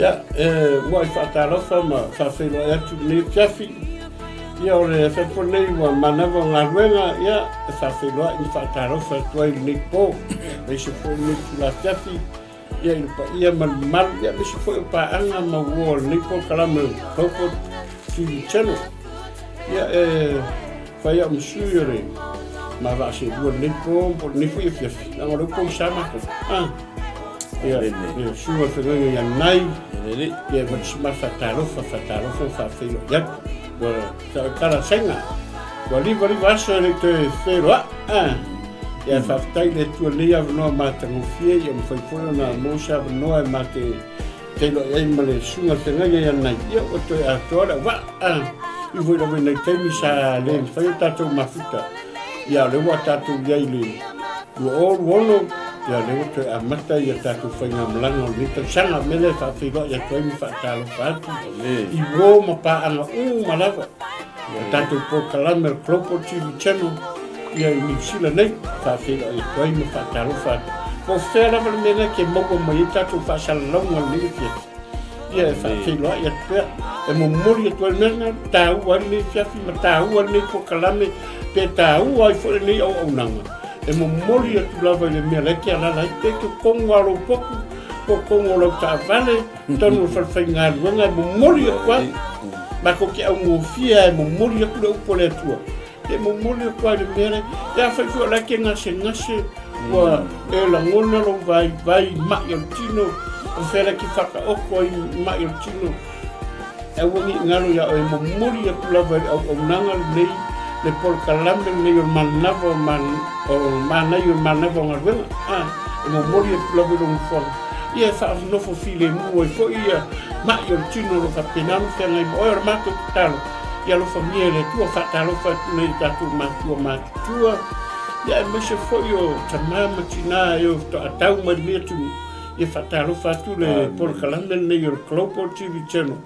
Ia, e muai faatalofa ma faafeiloai atu i lenei afiafi. Ia, o le afiafi foi lenei ua manava o galuega, ia, e faafeiloai ma faatalofa atu ai i lenei po, aemaise foi lenei itula afiafi, ia, i le paia ma le mamalu, ia, aemaise foi o paaga ma uo o lenei polokalame o Global TV Channel. Ia, e fai au ma sui o le ma vaa selua lenei po, po o lenei foi afiafi, leaga o lea ua pogisa matou. Ah. Ia, ia, susuga i le feagaiga ia Nai, ia, e avatu ma faatalofa, faatalofa ma faafeiloai atu. Ua tala saina, ua 55 aso e le i toe feiloai. Ah. Ia, faafetai i le Atua i lenei avanoa matagofie, ia mafai foi ona maua se avanoa e mate feiloai ai ma le susuga i le feagaiga ia Nai, ia ua toe atoa le auvaa. Ah. I foi lava i nai taimi sa le mafai o tatou mafuta, ia o lea ua tatou i ai i le 2026, ia o lea ua toe amata ia tatou faigamalaga o lenei tausaga. O le mea lea e faafeiloai atu ai ma faatalofa atu i uo ma paaga uma lava o tatou polokalame o le Global TV Channel ia i Niu Sila nei, faafeiloai atu ai ma faatalofa atu. Po o fea lava le mea lea ke maua mai ai tatou faasalalauga o lenei afiafi, ia e faafeiloai atu pea, e momoli atu ai le mea lena, taua ai lenei afiafi ma taua ai lenei polokalame, pe taua ai foi lenei auaunaga, e momoli atu lava i le mea la e te alaala ai, pe totonu lava o lou potu, totonu o lau taavale, totonu o le falefaigaluega, e momoli atu ai. Matou te augofie lava e momoli atu le upu a le Atua. E momoli atu ai le mea lea. Pe afai foi o la e te gasegase, ua e lagona lou vaivai i mai o le tino, o fea la e te whakaoko ai i mai o le tino, e aua ne i ngaro ia oe, e momoli atu lava i le auaunaga lenei, le polokalame lenei o le manava o man, o manaia o le manava o galuega, a, e momoli atu lava i lou nofoaga. Ia e faanofo filemu ai foi ia mai o le tino o lo o faapena ona feagai ma oe. O le matou tatalo, Ia alofagia e le Atua, faatalofa atu nei i tatou matua matutua, ia aemaise foi o tama ma tina e o faatoa mai lenei atunuu. Ia faatalofa atu le polokalame lenei o le Global TV Channel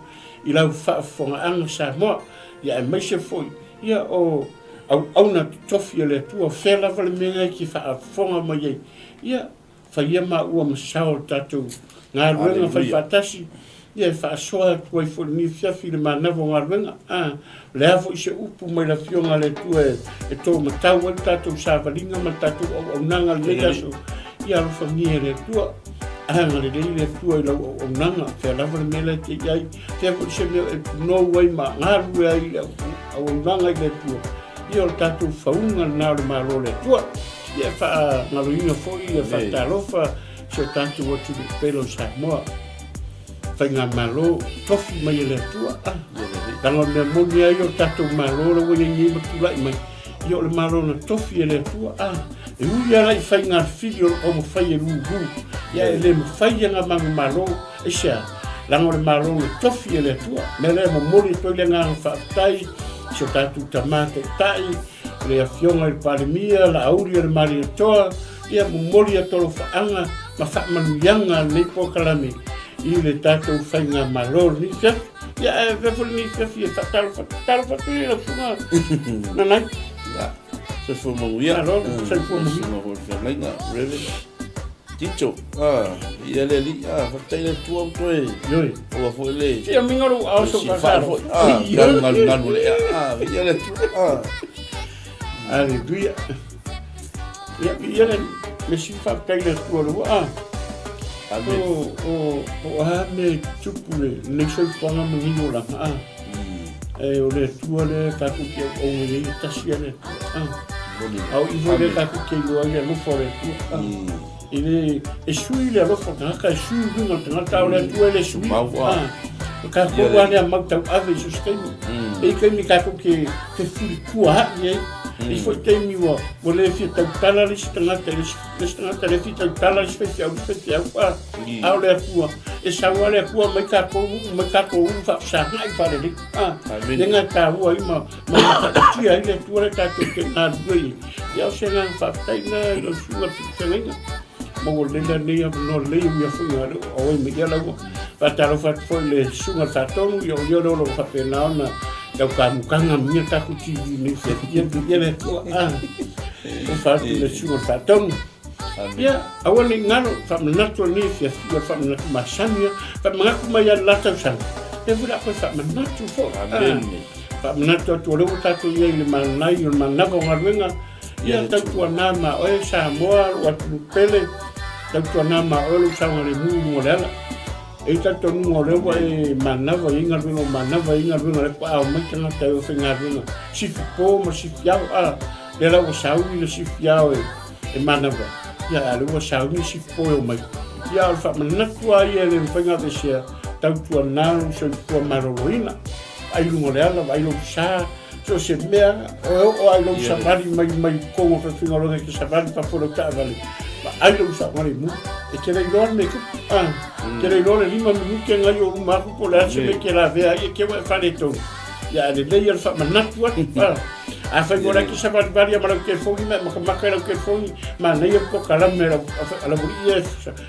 i lau faafofogaaga Samoa, ia aemaise foi ia o auauna totofi a le Atua, o fea lava le mea e te faafofoga mai ai, ia Faia maua ma sao o le tatou galuega fai faatasi, ia e faasoa atu ai foi lenei afiafi i le manava o galuega. A, o le a foi se upu mai le Afioga a le Atua e tōmatau ai le tatou savaliga ma le tatou auaunaga i lenei aso, ia alofagia e le Atua. Agalelei le Atua i lau auaunaga, fea lava le mea la e te i ai, fea foi se mea e punou ai ma galue ai i le auaunaga i le Atua, ia o le tatou fauga lena o le Malo o le Atua. Ia e faagaloina foi ia faatalofa si o tatou atunuu pele o Samoa. Faigamalo tofi mai e le Atua. Ah, leaga o le mea moni lava ia o le tatou Malo la ua i ai nei ma tulai mai, ia o le Malo na tofi e le Atua. Ah, e ui lava la i faigafili o lo o taumafai e lulu, ia e le mafai e ga manumalo. Aisea? Leaga o le Malo na tofi e le Atua. Mea lea e momoli atu ai le agaga faafetai i so tatou Tama Taitai, le Afioga i le Palemia, Laauli o le Malietoa, ia momoli atu alofaaga ma faamanuiaga a lenei polokalame i le tatou faigamalo i lenei afiafi. Ia ae avea foi lenei afiafi e faatalofa talofa atu i lau susuga Nanai. Ia, soifua manuia. Malo, soifua manuia. Susuga foi i le feagaiga, Reverend Tito. Ah, ia le alii, ah, faafetai le Atua ua toe. Ioe. Ua foi le. Fia minga lou ao so ka foi. Ah, galu galu galu le ah, ia le Atua. Ah. Aleluia. Ia, ia le me si faafetai le Atua le ua. Ah. Amen. O o o a me tupu le nei soifuaga ma ni olaga. Ah. E o le Atua le tatou te auauna i ai, e tasi lava le Atua. Ah. A o i foi lea tatou te iloa ai le alofa o le Atua. Ah. E le, e sui le alofa o le tagata, e sui uiga o le tagata, a o le Atua e le suia. Ah. O tatou lava lea mau tauave i so o se taimi. E i ai taimi tatou te fefulikua ai ai. E i ai foi taimi ua le fia tautala le isi tagata i le isi le isi tagata le fia tautala le isi faifeau le isi faifeau. Ah. A o le Atua, e sau lava le Atua mai tatou mai tatou faafesagai faalelei. Ah. Le ga taua ai ma ma matautia ai le Atua le tatou te galulue ai. Ia o se agaga faafetai lena i lau susuga i le feagaiga. Ma ua lelei la lenei avanoa lelei e ui afu i le auai mai ia laua. Faatalofa atu foi i le susuga i le Faatonu, ia o ia lea o lo o faapena ona taukamukaga ma ia tatou TV nei fia ia le Atua. Ah. Alofa atu i le susuga i le Faatonu. Ia, aua ne i galo, faamanatu o lenei afiafi, o le faamanatu masani ia. Faamanatu mai lava i le la tausaga, lea foi o le a toe faamanatu foi. Amen. Faamanatu atu o lea ua tatou i ai i le manai o le manava o galuega, ia tautuana ma oe Samoa, lou atunuu pele, tautuana ma oe lou saogalemu i luga o le ala. E i ai talitonuga o lea ua e manava i ai galuega o manava i ai galuega lea faatoa omai tagata e o faigaluega sifi po ma sifi ao, a lea la ua sauni le sifi ao e e manava, ia a lea ua sauni le sifi po e omai. Ia o le faamanatu lava ia e le mafai ona aveesea, tautuana lou soifua maloloina. Vaai i luga o le ala, vaai lou sa, so o se mea, e oo lava i lou savali mai mai totonu o faigaluega e te savali fafo i lau taavale, vaai lou saogalemu. E te le iloa le mea e tupu, a, e te le iloa le 5 minute na i ou luma atu po o le a se mea e te lavea ai e te ua e faaletonu. Ia ae lelei lava le faamanatu atu, a. Afai mo le ake savalivali ma lau telefoni ma e makamaka i lau telefoni, manaia le polokalame a lau alii ia e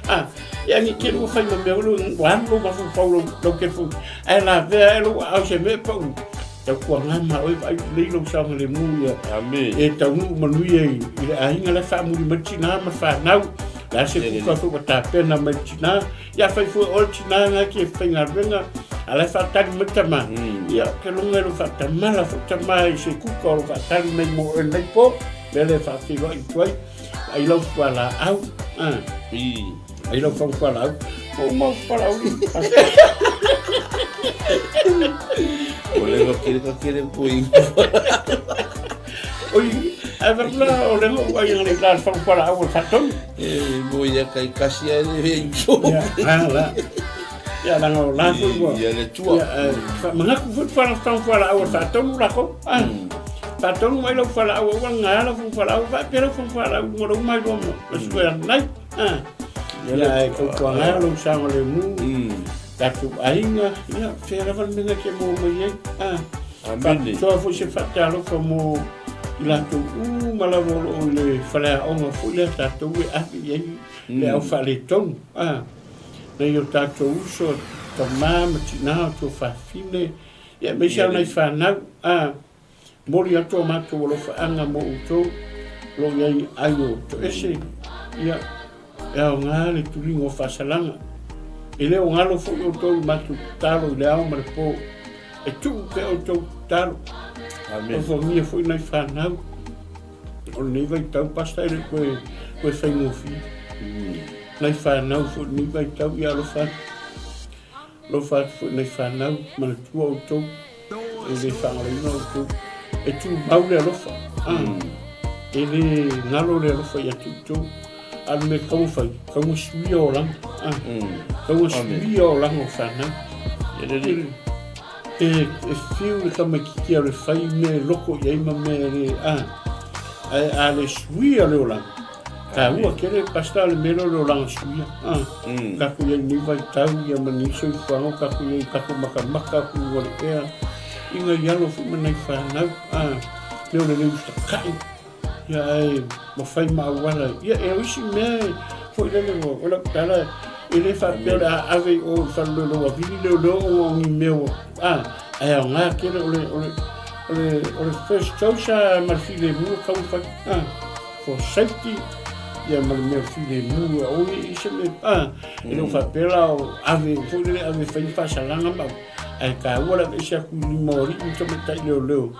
a, ia ni te ua fai ma mea ua alu lou mafaufau lau lau telefoni, ae lavea ae lou aao i se mea e pau. Tautuana ma oe vaai lelei lou saogalemu ia Amen. e taunuu manuia i i le aiga la e faamuli mai tina ma fanau. Le a se kuka foi ua tapena mai le tina. Ia afai foi o oe le tina na ke faigaluega, a la e faatali mai tama. Ia ke logo e lou faatamala foi tama i se kuka o lo faatali mai mo oe lenei po. Mea lea e faafeiloai atu ai. Ai lau fualaau. Ah. Ai lau fau fualaau. Ua uma ou fualaau ni. O le ka kere ka kere ko i. Oi, ai varula o le ngo ai ngai la fau fualaau o fatonu. E mo ia kai kasi ai le i so. Ia, la la. Ia la ngo la foi ua. Ia le tua. Ia, mangaku foi fala fau fualaau o fatonu la ko. Ah. Fatonu mai lau fualaau ua ngā lau fau fualaau va pe lau fau fualaau mo lau mai lo mo. La nai. Ah. Ia e tautuana lou saogalemu, tatou aiga, ia, fea lava le mea na te maua mai ai. Ah. Amene. Faapitoa foi se faatalofa mo i latou uma lava o lo o i le faleaoga foi lea tatou e ave i ai le au faaletonu. Ah. Nai o tatou uso, tama ma tina, o tuafafine, ia aemaise lava nai fanau. Ah. Momoli atu a matou alofaaga mo outou o lo o i ai ai o toese, ia, e aoga le tuliga o faasalaga. E le o galo foi outou i matou tatalo i le ao ma le po. E tuu pea outou tatalo. Amen. Alofagia foi nai fanau o lenei vaitau, Pastor, e le toe, toe faigofie. Nai fanau foi i lenei vaitau, ia alofa atu. Alofa atu foi nai fanau, manatua outou, e le faagaloina outou. E tumau le alofa, ah, e le galo le alofa ia te outou. A o le mea e tatau ona fai, tatau ona suia olaga, ah, tatau ona suia olaga o fanau. E, e fiu le tamaitiiti o le fai mea e loko i ai ma mea e le, ah, ae a le suia le olaga, Taua tele Pastor le mea lea o le olaga suia. Tatou i ai i lenei vaitau ia ma lenei soifuaga o tatou i ai i tatou matamata atu i Ualepea i nai alo foi ma nai fanau mea o le le usitatai ia ae mafai ma auala ia e o isi mea foi lele o lau tala e le faapea o le a ave i o i le fale leoleo ua vili leoleo ona o ni mea ua ae aoga tele o le o le o le o le first choice ma le filemu e tatau ona fai for safety ia ma le mea filemu e aua ne i se mea e le o faapea la o ave foi lele ave e fai ni faasalaga ma ae taua le aveese atu i lima o alii ma tamaitai leoleo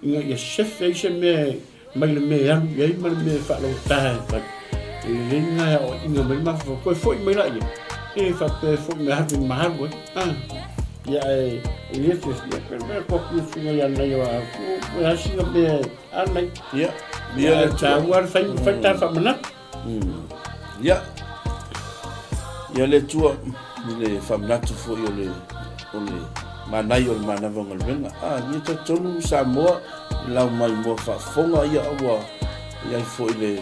ina ia sefe ai se mea mai le mea e alu i ai ma le mea e faalogotā e fai. E lelei lena e aoaiga mai le mafaufau. Toe foi mai laia, e faapea e foi mai ave ma alu ai. Ah, ia ae e le fiafia pe mea ko ku sunga ia nei o a ku e a sina mea a nei. Ia, ia le taua le fai fai ta whamanatu. Ia. Ia le Atua i le faamanatu foi o le o le manaia o le manava o galuega. Ah, ia talitonu Samoa i lau mai moa faafofoga ia ua i ai foi le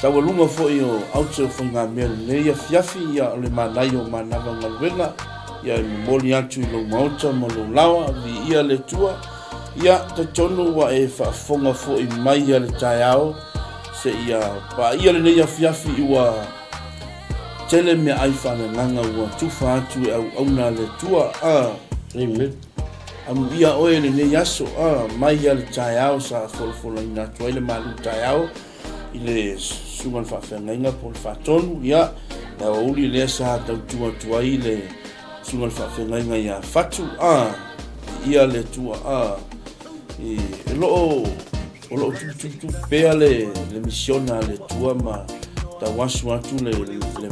taualuga foi o aute o faigamea lenei afiafi ia o le manaia o manava o galuega ia e momoli atu i lou maota ma lou laoa viia le Atua. Ia talitonu ua e faafofoga foi mai ia le taeao seia paia lenei afiafi ua tele meaai faaleagaga ua tufa atu e auauna a le Atua. A. Amen. Amuia oe lenei aso, a, mai a le taeao sa folafolaina atu ai le malu taeao i le susuga le faafeagaiga po o le faatonu, ia, le aoauli lea sa tautua atu ai le susuga le faafeagaiga ia Fatu, a, ia le Atua, a, e loo O lo o tuputupu pea le misiona a le Atua ma tauasu atu le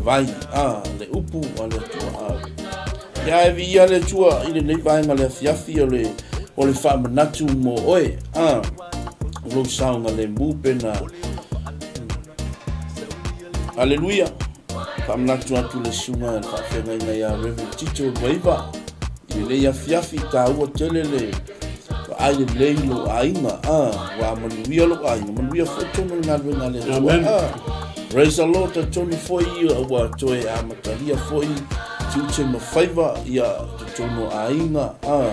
vai, a, le upu a le Atua. A, ia e viia le Atua i lenei vaega le afiafi o le, o le faamanatu mo oe, a, o lou saogalemu pena. Aleluia! Faamanatu atu le susuga le faafeagaiga ia Reverend Tito Luaiva i lenei afiafi taua tele le vaai lelei lou aiga a ua manuia lou aiga manuia foi tonu le galuega a le Atua a praise the Lord talitonu foi ua toe amatalia foi tiute ma faiva ia totonu o aiga a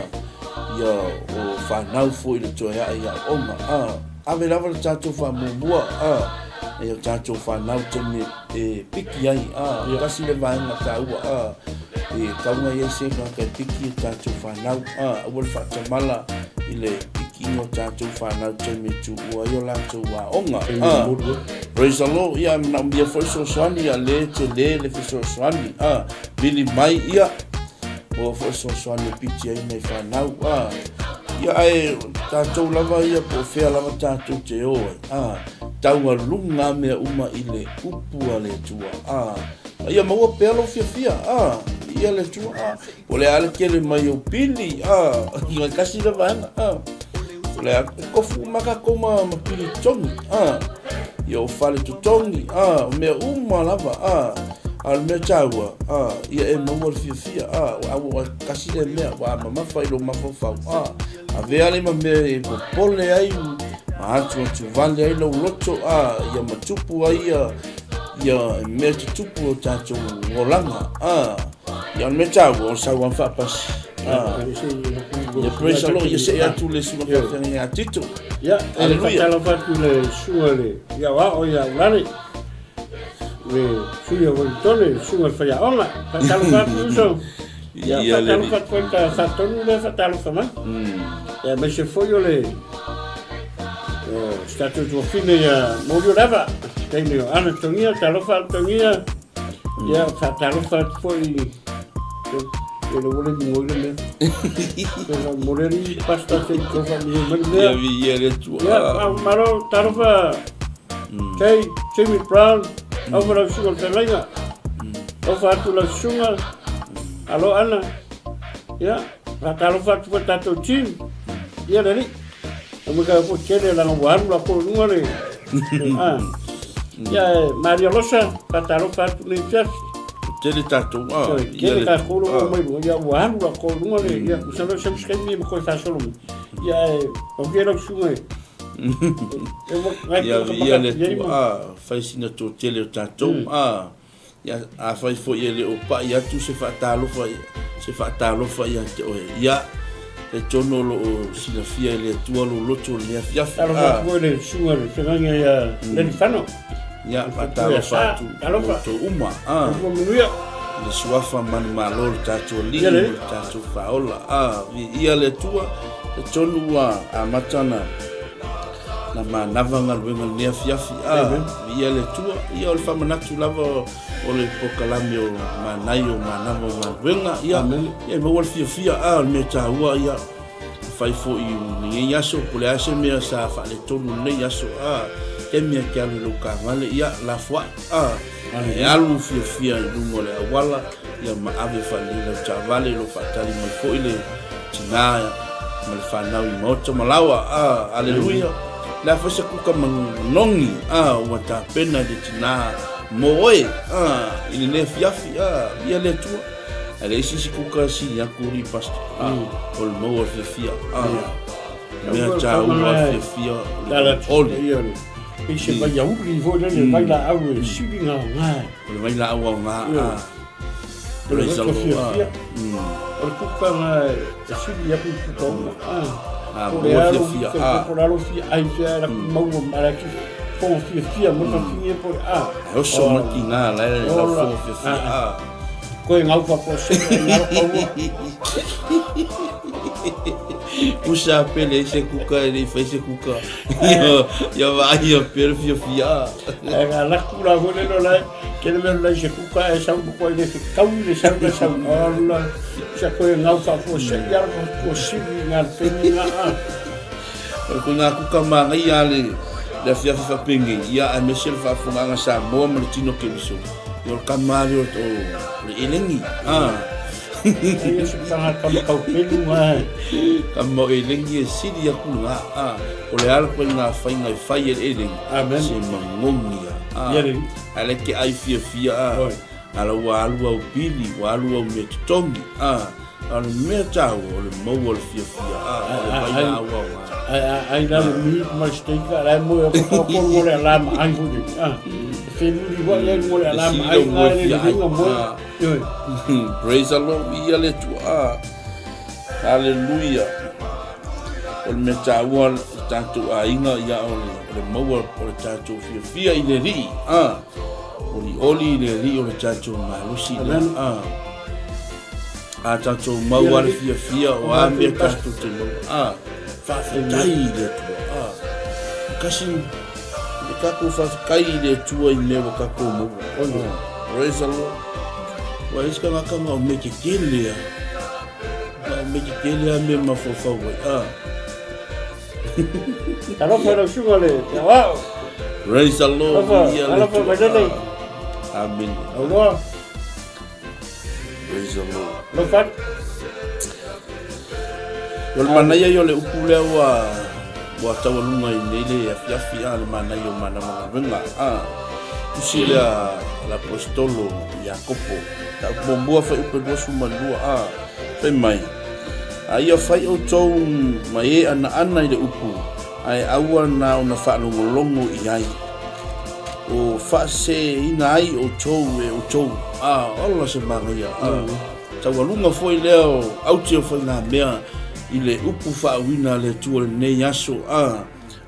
ia o fanau foi le toe ae i aoaoga a ave lava le tatou faamuamua a e o tatou fanau taimi e piki ai a yeah. Tasi le vaega taua a e taunga i ai se tagata e piki e tatou fanau a aua le faatamala i le pikiina o tatou fanau taimi e tuua ai o latou aoga a praise the Lord ia manaomia foi fesoasoani ia le tele le fesoasoani a vili mai ia maua foi fesoasoani e piti ai nai fanau a ia ae tatou lava ia po o fea lava tatou te o ai a Taualuga mea uma i le upu a le Atua. A, ma ia maua pea lou fiafia. A, viia le Atua. A, po o le a le tele mai o pili. A, i kasi le vaega. A, o le a e kofu uma tatou ma, ma pili totogi. A, ia o fale totogi. A, o mea uma lava. A, a o le mea taua, a, ia e maua le fiafia. A, a ua kasi le mea, ua mamafa i lou mafaufau. A, Avea ai ma mea e popole ai ma atuatuvale ai lou loto a ia matupu ai ia ia mea tutupu o tatou olaga a ia o le mea taua o sau faapasi a ia praise the Lord ia see atu le susuga faafeagaiga ia Tito. Ia, e faatalofa atu i le susuga i le Aoao ia Ulale, le sui o Ueletone, le susuga i le faiaoga. Faatalofa atu uso. Ia, faatalofa atu foi i le faatonu lea faatalofa mai. Ia, aemaise foi o le o si tatou tuafine ia Moliolava, teine o Ana Togia, talofa Ana Togia. Ia, faatalofa atu foi i le ua le migoi le mea. Ia, Moreri, pasta se i tau faamigoi mai le mea. Ia, viia le Atua. Ia, malo, talofa Kay, Jimmy Brown, alofa lau susuga i le feagaiga. Alofa atu lau susuga, alo Ana. Ia, faatalofa atu foi i le tatou team. Ia le alii. Aumai ka foi tele leaga ua alu latou i luga le ah. Ia e Maria Losa, faatalofa atu nei afiafi. Tele tatou ah. Tele tatou lo mai luga, ia ua alu latou i luga le ia, masalo sau se taimi ma toe faasolo mai. Ia e, au lau susuga e. Ia, viia le Atua, a, fai sina toatele o tatou, a, ia, afai foi e le o pai atu se faatalofa, se faatalofa ia te oe, ia, talitonu o lo o silafia e le Atua lou loto o lenei afiafi. Talofa atu foi le susuga i le feagaiga ia Lelifano. Ia, faatalofa atu i outou uma. Soifua manuia. I le suafa manumalo o le tatou Alii ma le tatou Faaola. A, viia le Atua, talitonu ua amata ona na manava galuega i lenei afiafi. A, viia le Atua. Ia, o le faamanatu lava o le polokalame o Manaia o Manava o Galuega. Ia, ia e maua le fiafia. A, o le mea taua, ia, fai foi i lenei aso, po o le a se mea sa faaletonu i lenei aso, a, taimi e te alu i lou taavale, ia, lafoai, a, e alu fiafia i luga o le auala, ia ma ave faalelei lau taavale, o lo o faatali mai foi le tina ma le fanau i maota ma laoa, a, aleluia. O le a foi se kuka manogi, a, ua tapena i le tina mo oe, a, i lenei afiafi, a, ia le Atua. Ae leai se isi kuka sili atu alii pastor, a, o le maua o le fiafia, a, mea taua le fiafia o le olioli. Pei se vaiauli foi lele, vailaau e sili ona aoga. O le vailaau aoga, a. O le loto fiafia. O le kuka na e sili atu i kuka uma. A, maua fiafia, a. Po o le alo fia ai fia la maua ma la ki fogo fiafia mo ka finge po a. E oso mai ki ngā lai la fogo fiafia, a. Koe ngau faafuasei ai ngaro kaua. Pusa pele se kuka e le fai se kuka. Ia vaai ia pele fiafia. E nga laku la foi lelo la ke le mea lai se kuka e sau ko le kau le sau le sau. Ola sa koe ngau faafuasei ala ko sili nga peni nga. O ko ngā kuka māngai a le le afiafi faapenei, ia aemaise le faafofogaaga Samoa ma le tino Keriso, ia o le kama lea o le elegi. A. Ia se tanga kama kau pelu nga. Kama o elegi e sili aku le nga. A. O le ala koe ngā whainga e whai e le elegi. Amen. Se mangongi a. A. Ia le. A le ke ai fia fia a. Ala ua alu au pili, ua alu au mea totogi. A. A o le mea taua, o le maua o le fiafia, a, o le vailaau aoga. Ai, ai la le mi ma le steak, la e moe o ko ko mo le ala ma ai foi. A, whenuri wa ia mo le ala ma ai nga le le moe. Praise the Lord, ia le Atua. Hallelujah. O le mea taua le tatou aiga, ia o le maua o le tatou fiafia i le Alii. A, olioli i le Alii o le tatou malosi. A, A tatou mau a le fiafia o a mea tatou te maua. A, faafetai i le Atua. A, kasi le tatou faafetai i le Atua i mea ua tatou maua. A, praise the Lord. Ua isi tagata na o mea tetele a. Na o mea tetele a mea mafaufau ai. A. Talofa lau susuga le Te Aoao. Praise the Lord. Talofa, talofa mai Amen. Auloa. Praise the Lord. Lofa. O le manaia ia o le upu lea ua ua taualuga i nei le afiafi a le manaia o manava galuega a tusi lea l'apostolo Iakopo ta upu muamua fai upe 22 a fai mai a ia fai outou ma e anaana i le upu ae aua na ona faalogologo i ai O faaseseina ai outou e outou. A, ola se manaia. A, taualuga foi lea o aute o faigamea i le upu faauiina a le Atua i lenei aso. A,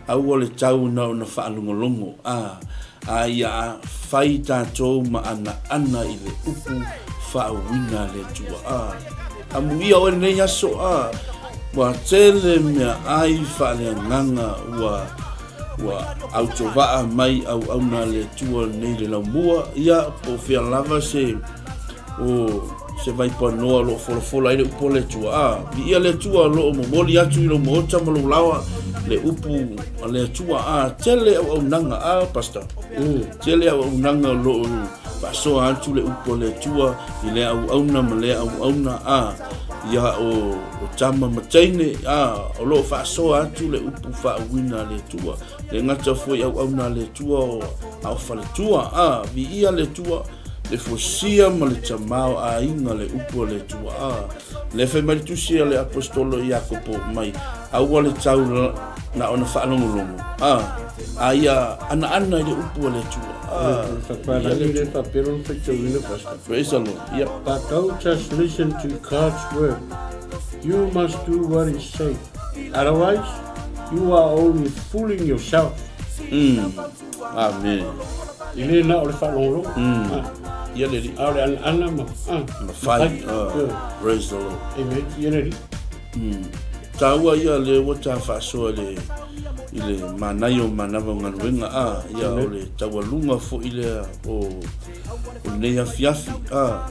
aua le tau na ona faalogologo. A, a ia fai tatou ma anaana i le upu faauiina a le Atua. A, amuia oe lenei aso. A, ua tele meaai faaleagaga ua Ua autovaa mai auauna a le Atua nei le laumua, ia, po o fea lava se, o, se vaipanoa o lo o folafola ai le upu a le Atua. A, viia le Atua o lo o momoli atu i lou maota ma lou laoa le upu a le Atua. A, tele auaunaga, a, Pastor? Tele auaunaga o lo o faasoa atu le upu a le Atua i lea auauna ma lea auauna, a, ia o, o tama ma teine, a, o lo o faasoa atu le upu faauiina a le Atua. Le gata foi auauna a le Atua o, a o faletua, a, viia le Atua, Le fusia ma le tamaoaiga le upu a le Atua. A, lea fai mai le tusi a le Aposetolo Iakopo mai, Aua le tau na ona faalogologo, a, a ia anaana i le upu a le Atua. A, Ia le Atua. Praise the Lord. Ia. But don't just listen to God's word. You must do what he says. Otherwise, you are only fooling yourself. Amen. E le na o le faalogologo. Ia le Alii. A o le anaana ma, Ma fai. Praise the Lord. Amen. Ia le Alii. Taua ia le ua ta faasoa i le i le manaia o manava o galuega a ia o le taualuga foi lea o o lenei afiafi a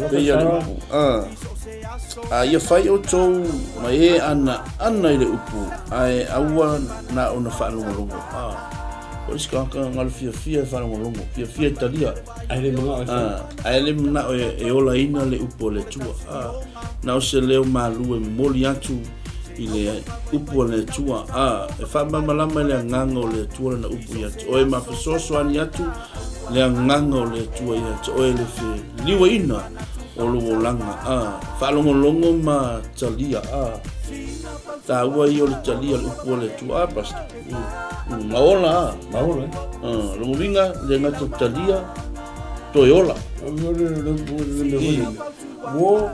pei a le upu a a ia fai outou ma e anaana i le upu ae aua na ona faalogologo a o isi tagata galo fiafia e faalogologo fiafia e talia Ae le manao e fai. Ae le manao e olaina le upu a le Atua. Na o se leo malu e momoli atu i le upu a le Atua. E faamalamalama i le agaga o le Atua lana upu ia te oe ma fesoasoani atu le agaga o le Atua ia te oe le feliuaina o lou olaga. Faalogologo ma talia. Taua ia o le talia o le upu a le Atua. Pastor. Ma ola a. Ma ola. Lona uiga le gata talia toe ola. War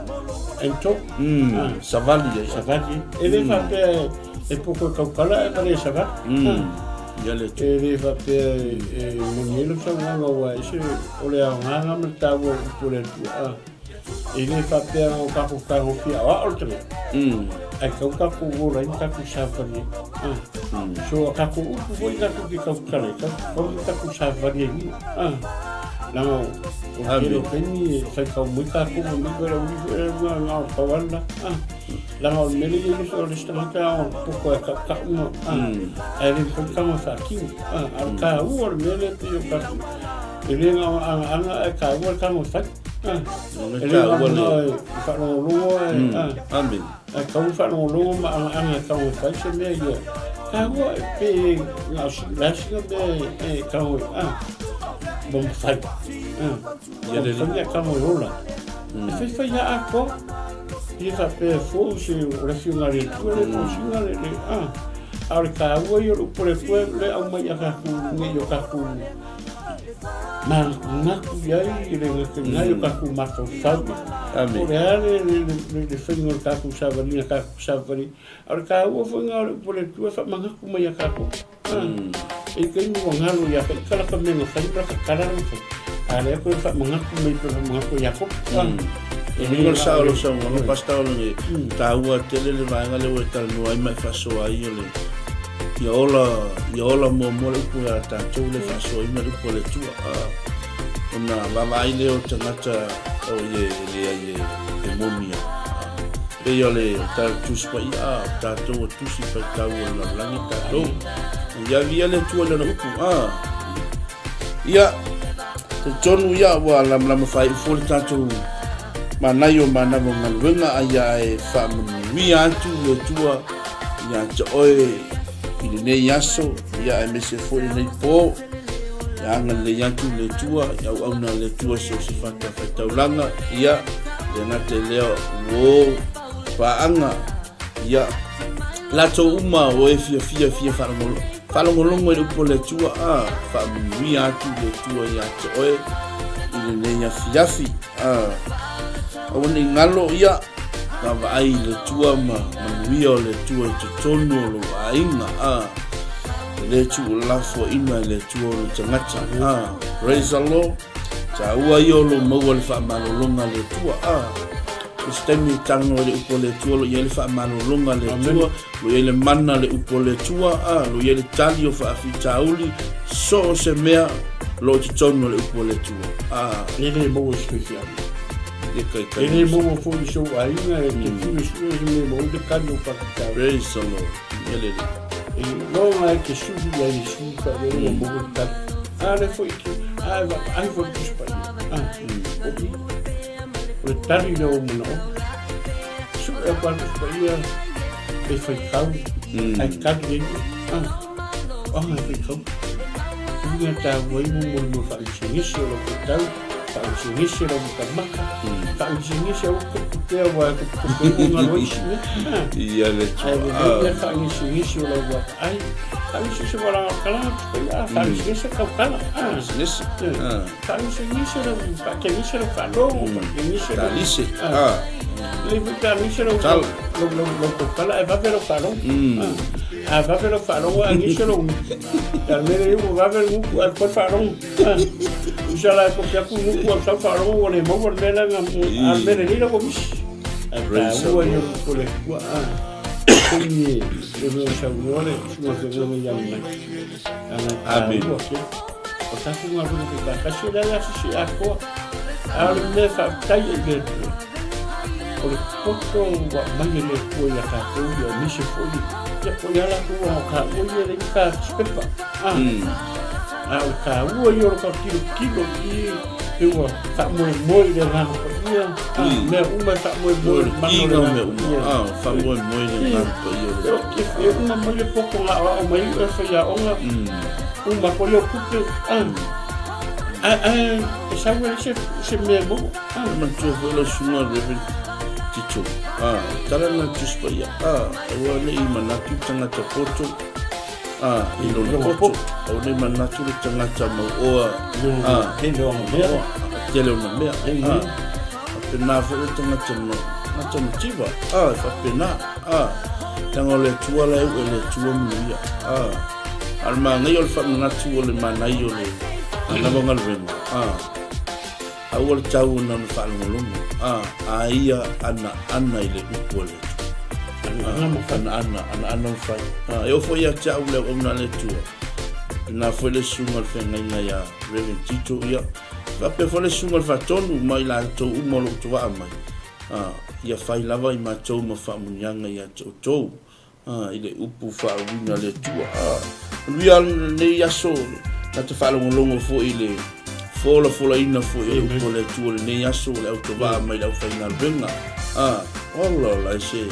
and talk. Savali ai. Savali. E le faapea e poko e kaukala e ka le savali. Ia le tu. E le faapea e moni ai lau saunoaga ua ese o le aoga ma le taua o le upu o le Atua. E le faapea o tatou tagofia aoao le tagata. Ae tatau tatou ola ai ma tatou savali ai. So a tatou upu foi tatou te tautala ai, tatau ona tatou savali ai ia. Leaga o le tele o taimi e faitau mai tatou ma mea foi le foi le luga na o tau ana. Leaga o le mea lea i o le isi tagata o poko e tautau ma ae le mafai ona tago e faatino. A o le taua o le mea lea pei o tatou e le na o agaaga ae taua le tago e fai. E le taua le faalogologo ae Amen. Ae tatau ona faalogologo ma agaaga e tago e fai se mea ia taua e pe na o le a sina mea e tago e ua mafai. Ia le mafai e tago e ola. E faifai lava atoa. Ia faapea e fou se o le Afioga a le Atua le tosiga le le a o le taua ia o le upu a le Atua le aumai ia tatou nei o tatou Manatunatu i ai e le gata i ai o tatou mafaufau. Amen. Po o le a le, le, le, le faiga o le tatou savaliga, tatou savali. A o le taua foi lena o le upu a le Atua e faamanatu mai ia tatou. Mm. E i taimi ua galo ia ka ika laka mea na fai, ma laka tala na fai. A lea koe faamanatu mai pe faamanatu ia Iakopo. Mm. E le o sao lo saunoaga pastor o le taua tele le vaega lea ua e talanoa ai ma e faasoa ai o le ia ola ia ola muamua le upu ia tatou le faasoaina le upu a le Atua a ona vaavaai lea o tagata o ie e leai e, e moni ai. Pei o le tala Tusi Paia a o tatou o tusi faitau o le lalolagi tatou. Ia avia le Atua i lana upu a ia talitonu ia ua lamalama faaiu foi le tatou manaia o manava o galuega a ia e faamanuia atu le Atua ia te oe i lenei aso ia aemaise foi lenei po ia agalelei atu le Atua i auauna a le Atua so o se fatafaitaulaga ia le gata i lea ua paaga ia latou uma o e fiafia fia faalogologo faalogologo i le upu a le Atua a faamanuia atu le Atua ia te oe i lenei afiafi a aua ne i galo ia vaavaai i le Atua ma manuia o le Atua i totonu o lou aiga a e le tuulafoaina e le Atua o le tagata a praise the Lord taua ia o lo maua le faamalologa a le Atua a o se taimi e talanoa i le upu a le Atua, o lo o i ai le faamalologa a le Atua, o lo o i ai le mana o le upu a le Atua, a, o lo o i ai le tali o faafitauli, so o se mea, o lo o i totonu o le upu a le Atua. A. E le maua i se faifeau. E kaikai. E le maua foi i sou aiga, e te fiu e sue se mea e maua ai le tali o faafitauli. Praise the Lord. Ia lelei. E loga e te susu i a Iesu faapea ua maua le tali. A lea foi e te, a e vaavaai foi i le Tusi Paia. A, o i. O le tali lea o manaoga. Sue atu lava le Tusi Paia e faitau, ae tali ai ia. A, o aga e faitau. Uiga taua ai mo mo faagisigisi o lau faitau, faagisigisi o lau matamata, faagisigisi aua tupu pea aua e tuputupu ai ua galo ai isi mea. Ia le Ae lelei pea le faagisigisi o lau vaavaai. Faagisigisi o kalana tupai, faagisigisi tautala. Faagisigisi. Faagisigisi lau faakenisi lau faalogo, faakenisi lau Talise. Lelei foi pe agise lau lau tautala ae vave lau faalogo. A vave lau faalogo ae agise lou gutu. A le mea lelei ua vave le gutu ae toe faalogo. Tusa la e tofi atu le gutu ae sau faalogo ua le maua le mea lea na, a o le mea lelei la ua misi. Ae taua ia o le Atua. Taimi e mea o saunoa le susuga feagaiga ia mai. Ana e taua tele. O tatou galuega faitaatasi e leai lava se isi e atoa. A o le mea e faafetai ai i le Atua, o le poto ua aumai e le Atua ia tatou ia aemaise foi ia po o le a latou a o taua ia e leai ni ta pepa. A o le taua ia o le tilotilo i i ua faamoemoe i le Agaga Paia, mea uma e faamoemoe i le mana o le Agaga Paia. Faamoemoe i le Agaga Paia. E uma mai le poto na aoao mai ai oe faiaoga, uma atu ai lau tupe, ae e sau ai se mea e maua. E manatua foi lau susuga Reverend Tito, tala lena Tusi Paia, aua ne i manatu le tagata poto i lona poto, aua ne i manatu le tagata mauoa tele ona mea, tele ona mea. Faapena foi le tagata tagata mativa, e faapena, leaga o le Atua la e u'e le Atua manuia. A o le manaia o le faamanatu o le manaia o le lava galuega, aua le tau ona ona faalogologo, a ia ana ana i le upu a le Atua. Ana ana, ana ana mafai. E oo foi ia te au le auauna a le Atua, pena foi le susuga o le feagaiga ia Reverend Tito, ia, faapea foi le susuga o le Faatonu ma i latou uma o lo o tovaa mai, ia fai lava i matou ma faamuniaga ia te outou. I le upu faauiga a le Atua. Manuia lenei aso, na te faalogologo foi i le folafolaina foi o le upu a le Atua i lenei aso, le autovaa mai le aufaigaluega. Ola ola e se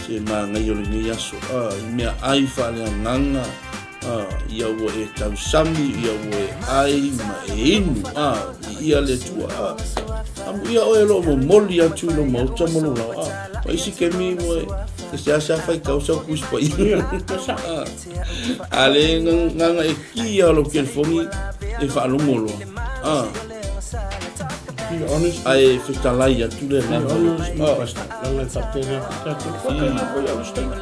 se manaia o lenei aso. I mea ai faaleagaga, ia ua e tausami, ia ua e ai ma e inu, i ia le Atua. Amuia oe o lo o momoli atu i lou maota ma lou lao. Ma isi kemi ua e seasea faitau sau Tusi Paia. A le gaga e ki ia lou telefoni e faalogo loa. Ae fetalai atu le agaga o le Atua. Leaga e faapena foi tatou. Faapena foi au isi taimi.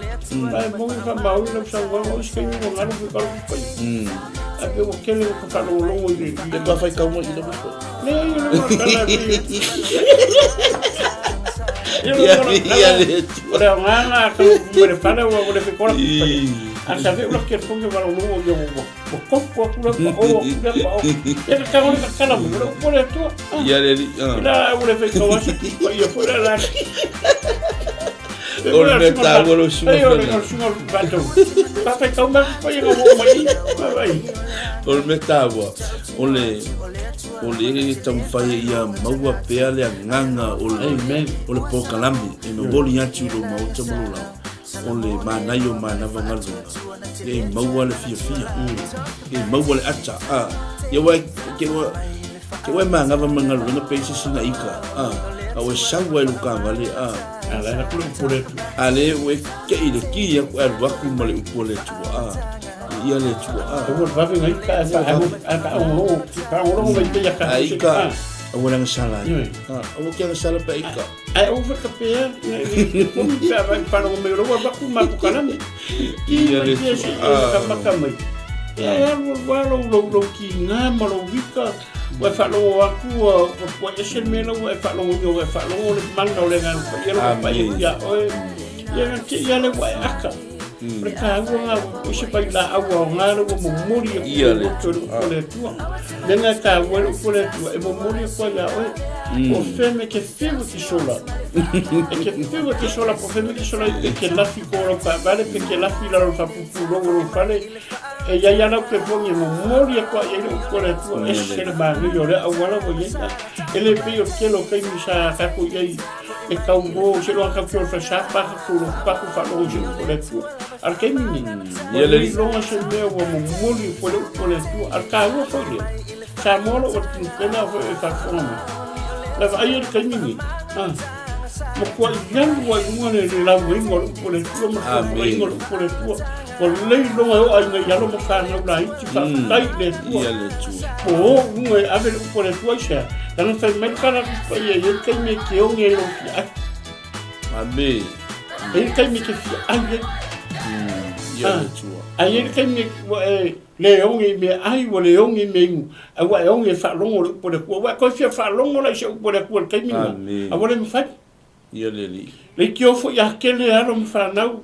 Ae moni faamaoni lau saunoaga o isi taimi ua galo foi kalo paia. Ae pei ua tele ua faalogologo i le Le pa faitau mai i lau uso. Leai, o le ua tala e Ia le Atua. O le aoga a ka mai le fale ua le fikola paia. A sa ve ula telefoni ua lologo ia ua ua koko atu la pa o atu la pa o. Ia ka tago le ka tala mai o le upu a le Atua. Ia le alii. Ila ua le faitau atu paia foi la la. O le mea taua lou susuga Ei, o le susuga Faatonu. Pa faitau mai paia ka ua mai. Vai. O le mea taua, o le o le taumafai ia maua pea le agaga o le, Amen. o le polokalame e momoli atu i lou maota ma lou laoa. O le manaia o manava galuega, ia e maua le fiafia, ia e maua le ata. Ia ua ke ua ke ua e manava ma galuega pe se sina ika, a ua sau ai lou kavale, A la la kule upu le Atua. A le ua e ke i le ki aku e alu aku ma le upu a le Atua, ia le Atua, Ua vave ngai ka e whaangolongo, whaangolongo mai te ia ka. A ika, aua le agasala ai. Aua ke agasala pe ika. Ae ou whakapea, i te pomi pea vai wharongo mai o rawa waku ma pukalani. Ki mai te se e whakamaka mai. E ai alu alu a lou lou lou ki ngā ma lou wika, ua e whaalongo aku ua ua ese le mea la ua e whaalongo ia ua e whaalongo le mana o le agaga paia la ua pai atu ia oe. Ia na te ia le ua e aka. O le taua ngā o se pai la aua o ngā ua momoli aku Ia le o le upu a le Atua. Mea ngā taua le upu a le Atua e momoli aku ai ia oe. O feme ke whiu e ke sola. E ke whiu e ke sola, po feme ke sola e ke lafi ko rau whaavale, pe ke lafi la rau whapupu rongo rau whale. E ia ia rau ke pongi e momoli aku ai le upu a le Atua. E se le mānui o le auala ua iai a. E le pei o tele o taimi sa tātou iai e tau mo se loa tau ke o whasapa, ka kuro paku whaalogo se upu a le Atua. A o le taimi lenei, ua le iloga se mea ua momoli po le upu a le Atua. A o le taua foi lea, Samoa lou atunuu pele a foi e faafofoga mai. Na vaai i le taimi lenei, a, matuai alu lava i luga le le lauaiga o le upu a le Atua ma le faafofogaina o le upu a le Atua. Ua le iloga e oo ai i alo ma fanau laiti, faafetai i le Atua. Ia le Atua. Ua o i luga e ave le upu a le Atua aisea? Leaga fai mai le tala a le Tusi Paia, e i ai le taimi e te oge ai lou fiai. Amene. E i ai le taimi e te fia ai ai. Ia le Atua. Ae i ai le taimi ua e le oge i mea ai, ua le oge i mea inu, ae ua e oge e faalogo le upu a le Atua. Ua e toe fia faalogo la i se upu a le Atua i le taimi lena, Amene. a ua le mafai. Ia le Alii. Leitio foi a tele alo ma fanau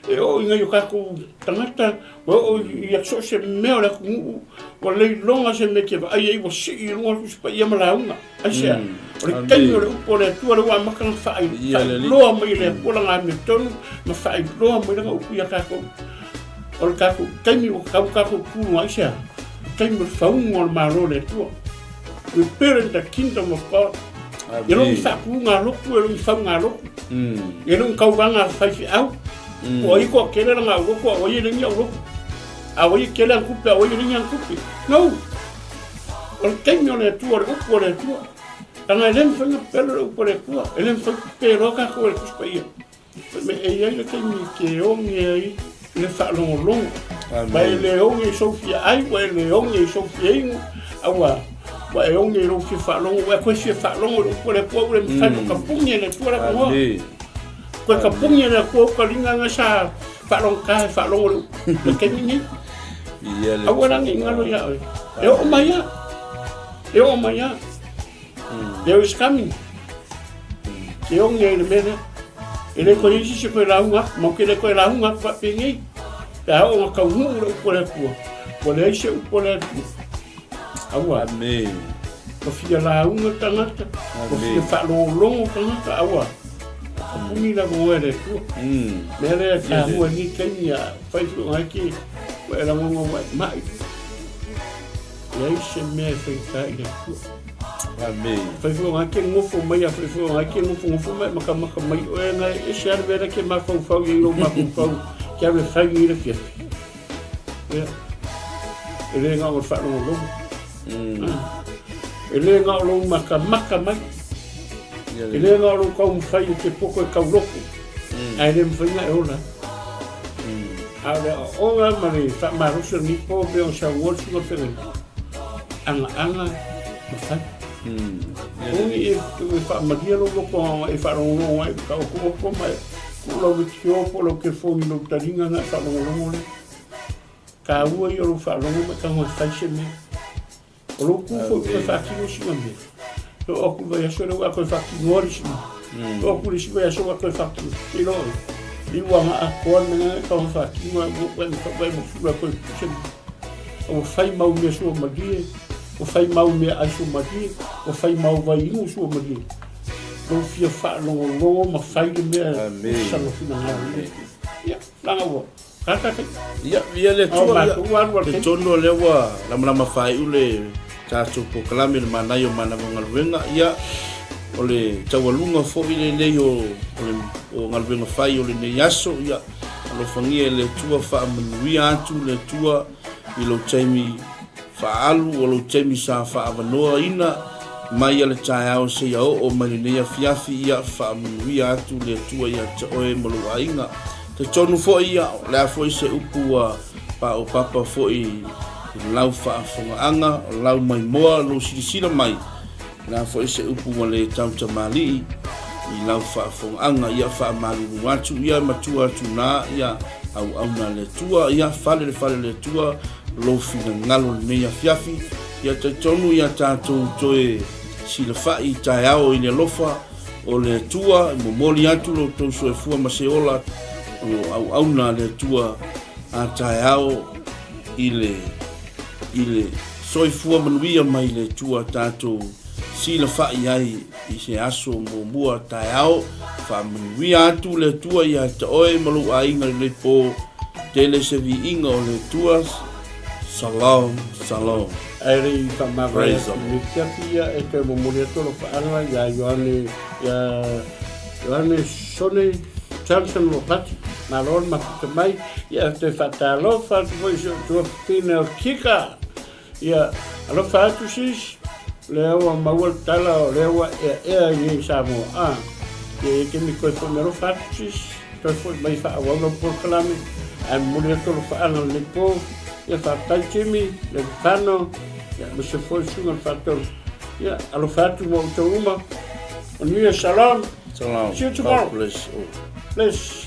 e oo i nai o tatou tagata, ua oo i so o se mea o le atunuu, ua leiloga se mea e te vaai ai ua sii i luga le Tusi Paia ma lauga. Aisea? O le taimi o le upu a le Atua lea ua amata ona faailoa mai e le Atua lana amiotonu ma faailoa mai lana upu ia tatou. O le tatou taimi ua tatau tatou tu aisea? Taimi o le fauga o le Malo o le Atua. We build in the kingdom of God. E le o ni faatuga lotu, e le o ni fauga lotu. E le o ni tauvaga faifeau. Po o ai toatele lana aulotu, a o ai e leai ni aulotu. A o ai e tele ana tupe, a o ai e leai ni ana tupe. No! O le taimi o le Atua, o le upu a le Atua. Leaga e le mafai ona pepelo le upu a le Atua. E le mafai ona pepeloa tatou e le Tusi Paia. Fai mai, e i ai le taimi e te oge ai i le faalogologo. Ma e le oge i sou fia ai, ua e le oge i sou fia inu, a ua ua e oge i lou fia faalogo, ua e koe fia faalogo i le upu a le Atua, ua le mafai ona tapuni e le Atua le avanoa. Koe tapuni e le Atua uka linga nga sa faalogota e faalogo le upu, le taimi nei. Aua la ne i galo ia oe. E oo mai a. E oo mai a. There is coming. Ke oge ai le mea lea. E le koe isi se koe lauga atu, mau ke le koe lauga atu faapenei. Pe a oo na taunuu le upu a le Atua, ua leai se upu a le Atua. Aua. Amen. Ua fia lauga tagata, ua fia faalogologo tagata, aua. Kapuni la moe a le Atua. Mea lea e taua i lenei taimi a fai foi ai ke ua e lagona ua e mai. Leai se mea e faigata i le Atua. Amene. Fai foi ngai ke nofo mai a fai foi ngai ke nofo nofo mai makamaka mai oe ngai e se alu era ke mafaufau i lou mafaufau ke alu e fai ni le fiafi. Ia. E le na o le faalogologo. E le na o lou makamaka mai. E le na o lou taumafai e te poto e tauloko. Ae le mafai ona e ola. A o le aoaoga ma le faamalosi o lenei po pei ona saunoa le Susuga Fetalai, agaaga ma fai. Aua ne i e faamalie lou loto aoga e faalogologo ai i le taotooto ma e tuu lau leitio po o lau telefoni i lou taliga ona e faalogologo lea. Taua ia o lou faalogo ma e tago e fai se mea. O lou tu foi ua faatino sina mea. E oo atu i le vaiaso lea ua toe faatinoa le isi mea. E oo atu i le isi vaiaso ua toe faatino. Te iloa oe, i ua aga atoa le mea lena e tau faatino ai ua ua ua ua toe puse mea. Ua fai mau mea sua malie, ua fai mau mea ai sua malie, ua fai mau vai inu sua malie. Lou fia faalogologo ma fai le mea e tusa ma finagalo. Ia, leaga ua Ia, ia le Atua, ia, talitonu o lea ua lamalama faaiu le tatou polokalame i le manaia o manava o galuega. Ia, o le taualuga foi lenei o, o, le, o galuega fai o lenei aso. Ia, alofagia e le Atua, faamanuia atu le Atua i lou taimi faaalu, o lou taimi sa faaavanoaina mai a le taeao seia oo mai lenei afiafi. Ia, faamanuia atu le Atua ia te oe ma lou aiga. Talitonu foi ia, o le a foi se upu ua paopapa foi i lau faafofogaaga, o lau maimoa, lou silasila mai, o le a foi se upu ua le tautamalii i lau faafofogaaga, ia faamalulu atu, ia matua atu na, ia auauna a le Atua, ia fale le fale o le Atua, lou finagalo lenei afiafi, ia talitonu ia tatou toe silafai i taeao i le alofa, O le Atua e momoli atu lo outou soifua ma se ola o lo o auauna a le Atua a taeao i le i le soifua manuia mai le Atua tatou silafai ai i se aso muamua taeao. Faamanuia atu le Atua ia te oe ma lou aiga i lenei po. Tele se viiga o le Atua. Shalom, shalom. Ae le i faamavae atu i lenei afiafi ia e toe momoli atu alofaaga ia Ioane, ia Ioane Sone. Johnson Ropati, malo le mafuta mai. Ia, e toe faatalofa atu foi i si ou tuafafine o Kika. Ia, alofa atu sis, lea ua maua le tala o lea ua eaea i nei i Samoa. A, ia ia taimi toe foi mai alofa atu sis, toe foi mai faaauau lau polokalame, ae momoli atu alofaaga lenei po. Ia, faafetai Jimmy, Lealifano, ia, aemaise foi le susuga i le Faatonu. Ia, alofa atu ma outou uma. Manuia, shalom. Shalom. See you tomorrow. God bless all. Bless.